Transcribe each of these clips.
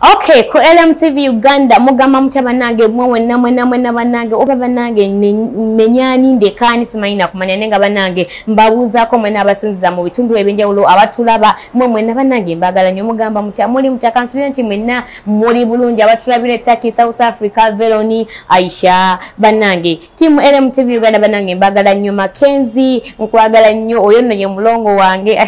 Okay, ku LMTV Uganda mugamba mutya bannange mwe mwenna mwenna mwenna bannange oba bannange menyani ndekaani simanyi nakumanya nenga bannange mbabuuzaako mwenna abasinziza mu bitundu ebyenjawulo abatulaba mwe mwenna bannange mbagala nnyo mugamba mutya muli mutya kansubire nti mwenna muli bulungi abatulabira e Turkey, South Africa, Veroni, Aisha bannange tiimu LMTV Uganda bannange mbagala nnyo Mackenzie nkwagala nnyo oyo nno ye mulongo wange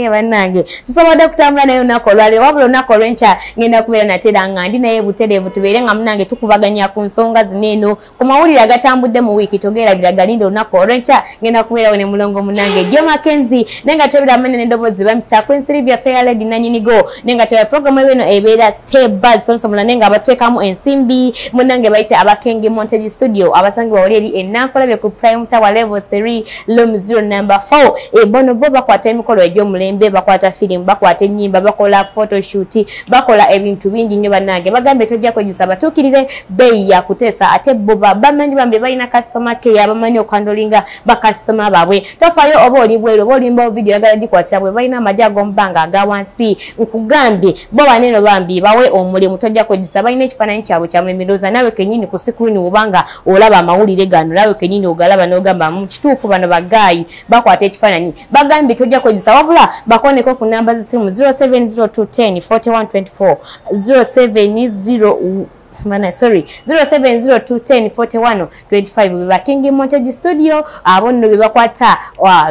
bannange tusobodde kutambula naye olunaku olwaleero wabula olunaku olw'enkya ngenda kubeera natera nga ndi naye butereevu tubeere nga munange tukubaganya ku nsonga zino eno ku mawulire agatambudde mu wiiki togerabira galinda olunaku olw'enkya ngenda kubeerawo ne mulongo munange Jo Mackenzie naye nga tebera amanya n'eddoboozi bampita Queen Sylvia Fair Lady nanyinigo naye nga tebera programu eno ebeera Stay Buzz sonsomola naye nga abateekamu ensimbi munange bayite Abakengi Montage Studio abasangibwa wali eri e Nankolabye ku Prime Tower level 3 room 0 number 4 bono bo bakwata emikolo egy'omulembe bakwata firimu bakwata ennyimba bakola photoshoot bakola ebintu bingi nnyo bannange bagambe tojja kwejjusa batuukirire bbeeyi ya kuteesa ate bo bamanyi bambi balina customer care abamanyi okwandolinga bakasitoma baabwe tofaayo oba oli bweru oba olimba video oyagala gikwatira bwe balina amagye ag'omubanga aga wansi nkugambye bo baneno bambi bawe omulimu tojja kwejjusa balina ekifaananyi kyabwe kya mulembe ndowooza naawe kennyini ku screen obanga olaba amawulire gano naawe kennyini ogalaba n'ogamba mu kituufu bano bagaayi bakwata ekifaananyi bagambye tojja kwejjusa wabula bakoneko ku namba z'essimu 0702 10 41 24 070 sorry 0702 10 41 25 beba King Montage Studio abo nno be bakwata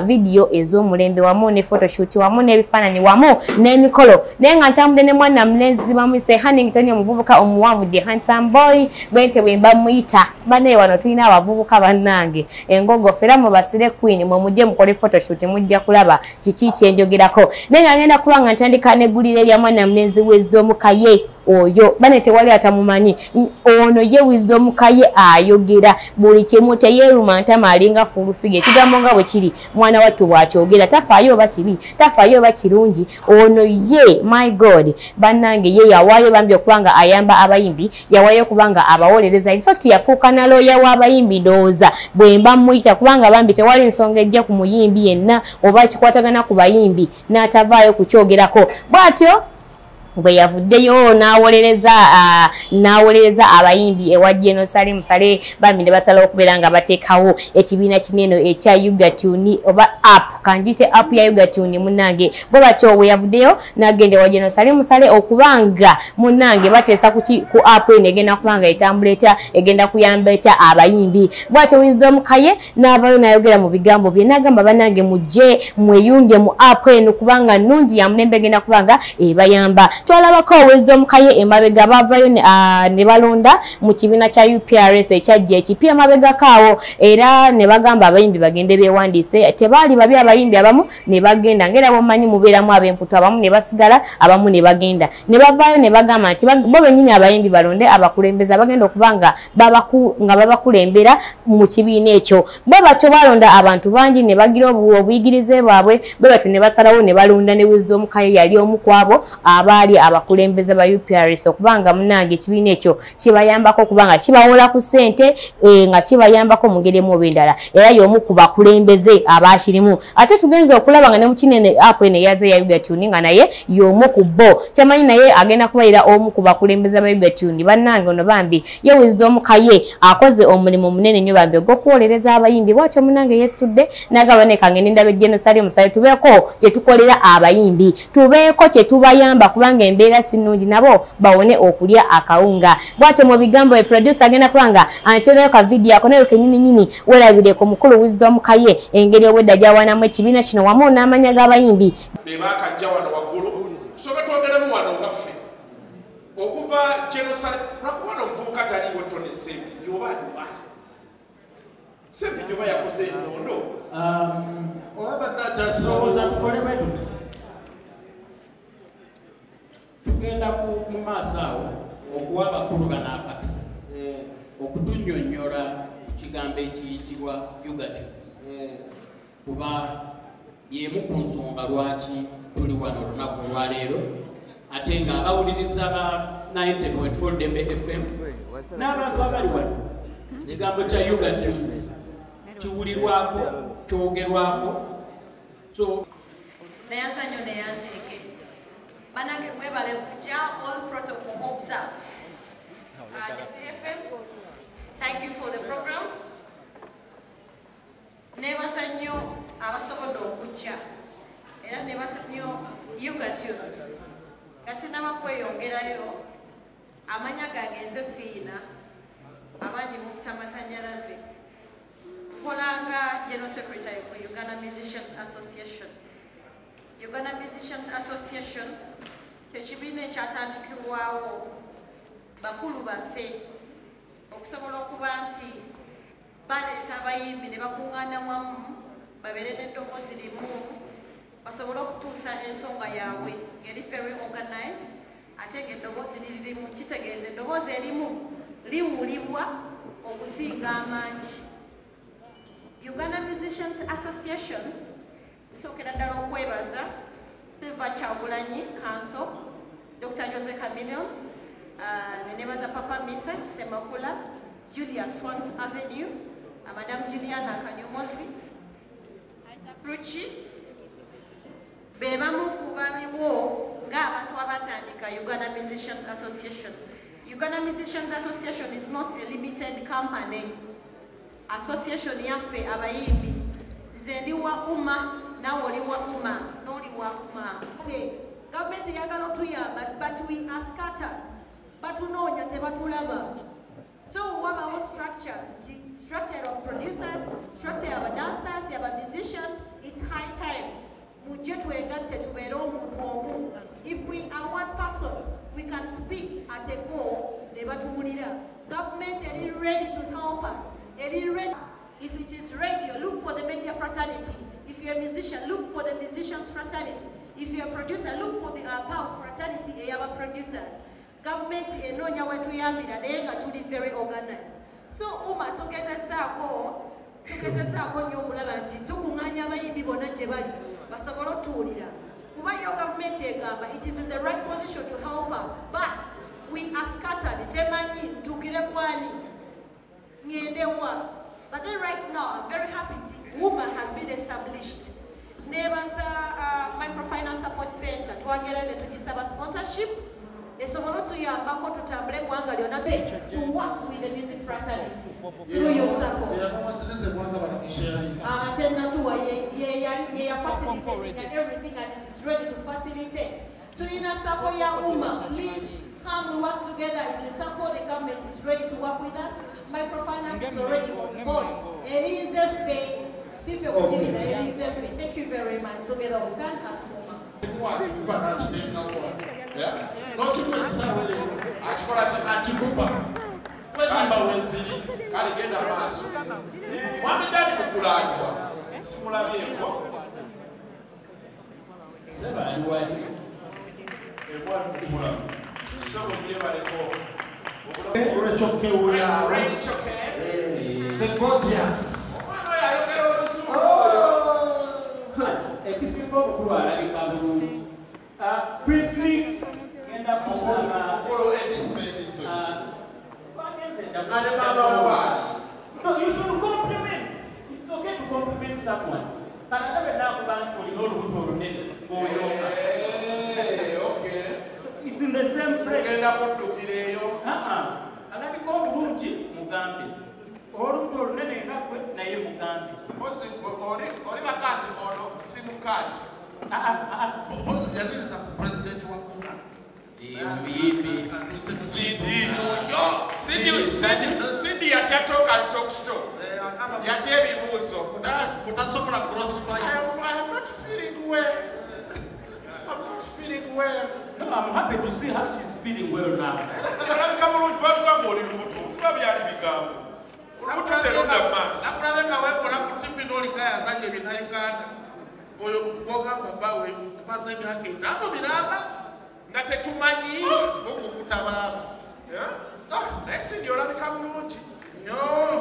video ez'omulembe wamu ne photoshoot wamu n'ebifaananyi wamu n'emikolo naye nga ntambudde ne mwana mulenzi bamuyise Hannington omuvubuka omuwanvu the handsome boy bwente bwe mbamuyita banaye wano tulina abavubuka bannange engogo fera mubasire queen mwe mujje mukole photoshoot mujja kulaba kiki kyenjogerako naye nga ngenda kuba nga ntandika n'eggulire lya mwana mulenzi Wisdom Kaye oyo bane tewali atamumanyi ono ye Wisdom Kaye ayogera buli kimu teyeruma ntama alinga full figure ekigambo nga bwe kiri mwana wattu bw'akyogera tafaayo oba kibi tafaayo oba kirungi ono ye my god bannange ye yawaayo bambi okubanga ayamba abayimbi yawaayo okubanga abawolereza in fact yafuuka na lawyer w'abayimbi ndowooza bwe mba muyita kubanga bambi tewali nsonga ejja ku muyimbi yenna oba kikwatagana ku bayimbi n'atavaayo kukyogerako bw'atyo bwe yavuddeyo n'awolereza abayimbi ewa General Salim Saleh bambi ne basalawo okubeera nga bateekawo ekibiina kinene ekya Ugatune oba app kanjite app ya Ugatune munnange bwe batyo bwe yavuddeyo n'agenda ewa General Salim Saleh okubanga munnange bateesa ku app eno egenda kubanga etambula etya egenda kuyamba etya abayimbi bw'atyo Wisdom Kaye n'avaayo n'ayogera mu bigambo bye n'agamba bannange mujje mweyunge mu app eno kubanga nnungi ya mulembe egenda kubanga ebayamba. Twalabako Wisdom Kaye emabega bavayo ne balonda mu kibiina kya UPRS ekyajja ekipya emabegako awo era ne bagamba abayimbi bagende beewandiise tebaali babi abayimbi abamu ne bagenda ng'era bw'omanyi mubeeramu ab'emputu abamu ne basigala abamu ne bagenda ne bavaayo ne bagamba nti bo bennyini abayimbi balonde abakulembeze abagenda okuba nga babakulembera mu kibiina ekyo bwe batyo balonda abantu bangi ne bagira obuyigirize bwabwe bwe batyo ne basalawo ne balonda ne Wisdom Kaye yali omu ku abo abaali abakulembeze ba UPRS okubanga munnange ekibiina ekyo kibayambako okubanga kibawola ku ssente nga kibayambako mu ngeri emu oba endala era y'omu ku bakulembeze abakirimu ate tugenze okulaba nga ne mu kinene app eno eyaze ya Ugatune nga naye y'omu ku bo kyamanyi naye agenda kubayira omu ku bakulembeze ba Ugatune bannange ono bambi ye Wisdom Kaye akoze omulimu munene nnyo bambi ogw'okuwolereza abayimbi bw'atyo munnange yeesitudde n'agamba ne kangende ndabe General Salim Saleh tubeeko kye tukolera abayimbi tubeeko kye tubayamba kubanga embeera si nnungi nabo bawone okulya akawunga bw'atyo mu bigambo bye producer agenda kubanga anteerayo ka video ako nayo kennyini nnyini weerabireko mukulu Wisdom Kaye engeri obwedda gy'awaanamu ekibiina kino wamu n'amanya g'abayimbi be bakajja wano waggulu tusooke twogeremu wano nga ffe okuva General Salim lwakuba ono omuvubuka taliiwo Tony Ssempijja oba aliwa Ssempijja oba yakoze entondo oba badde akyasirowooza tukole bwe tuti tugenda mu maaso awo okuwa abakulu bano akakisa okutunnyonnyola ku kigambo ekiyitibwa Ugatune kuba y'emu ku nsonga lwaki tuli wano olunaku olwaleero ate nga abawuliriza ba 90.4 Dembe FM n'abantu abali wano ekigambo kya Ugatune kiwulirwako kyogerwako so neyanza nnyo neyanteeke. Banange mwebale kujja, all protocol FM. Thank you for the program. Nebaza nnyo abasobodde okujja era nebaza nnyo Yuga Tunes. Nga sinnaba kweyongerayo, amanya gange nze Fiina, abangi mukita masannyalaze. Nkolanga General Secretary ku Uganda Musicians Association. Uganda Musicians Association kyekibiina ekyatandikibwawo bakulu baffe okusobola okuba nti baleeta abayimbi ne bakuŋŋaana wamu babeere n'eddoboozi limu basobole okutuusa ensonga yaabwe ng'eri very organized ate ng'eddoboozi liri limu, kitegeeza eddoboozi erimu liwulibwa okusinga amangi. Uganda Musicians Association nsookera ddala okwebaza Silver Kyagulanyi Council, Dr. Jose Chameleone, nenebaza Papa Misa Kisemakula, Julia Swans Avenue, Madam Juliana Kanyomozi, Isaac Ruchi, be bamu ku baliwo ng'abantu abatandika Uganda Musicians Association. Uganda Musicians Association is not a limited company. Association yaffe abayimbi. Nze ndi wa UMA, naawe oli wa UMA, n'oli wa UMA. Gavumenti eyagala otuyamba, but we are scattered. Batunoonya tebatulaba. So wabawo structures, nti structure of producers, structure y'aba dancers, y'aba musicians. It's high time. Mujje twegatte tubeere omuntu omu. If we are one person, we can speak at a go ne batuwulira. Government eri ready to help us. Eri ready. If it is radio, look for the media fraternity. If you're a musician, look for the musicians fraternity. If you're a producer, look for the PAU fraternity ey'aba producers. Government enoonya wetuyambira naye nga tuli very organized. So UMA tugezesaako nnyo okulaba nti tukuŋŋaanya abayimbi bonna gye bali basobole otuwulira. Kuba yo gavumenti egamba it is in the right position to help us, but we are scattered. Temanyi ntuukire kwani, ŋŋende wa. But then right now, I'm very happy UMA has been established. Nebaza Microfinance Support Center, twagera ne tugisaba sponsorship esobole otuyambako tutambule eggwanga lyonna to work with the music fraternity through your circle. Ate natuwa ye facilitating everything and it is ready to facilitate. Tulina SACCO ya UMA, please come, we work together in the SACCO. The government is ready to work with us. Microfinance is already on board. Erinze ffe, si ffe kugirina, erinze ffe. Thank you very much. Together we can as UMA. N'okikuba ekisaawe leero Akikola ki? Akikuba kwenyimba weziri. Kale genda maaso. Mwami Dadi Mugulagwa simulabyeko. Seba ali wali. Ebwali Mugula. Sebo gyebaleko. Rachel Kewuya. Rachel K. The gorgeous. Omwana oyo ayogera olusungu. Ekisinga obukulu alabika bulungi. Prince Nick ngenda kusaba Mukulu Edison. Bagenze dda. Ate maama waali. No, you should compliment. It's okay to compliment someone. Kati nakuba nti olina olubuto olunene ng'oyonka. Okay. It's in the same breath. Tugenda kuddukira eyo. Alabika obulungi mugambe. Olubuto olunene nga gwe naye mugambe. Mpozi oli bagandi ono si mukali. Mpozi yaniriza ku pulezidenti wa UMA. Muyimbi. Cindy. Cindy yatya talk and talk show. Yatya ebibuuzo. Mutasobola crossfire. I am not feeling well. I'm not feeling well. No, I'm happy to see how she's feeling well now. Alabika bulungi batugamba oli lubuto. Siba byali bigambo. Olubuto terudda mu maaso. Nakulabe nga weekola ku TV n'olikayo azanya ebinnauganda. Oyo gw'ogamba obba we tumaze emyaka 5 miramba nga tetumanyi. Okukuta baaba. Naye Cindy olabika bulungi. Nnyo.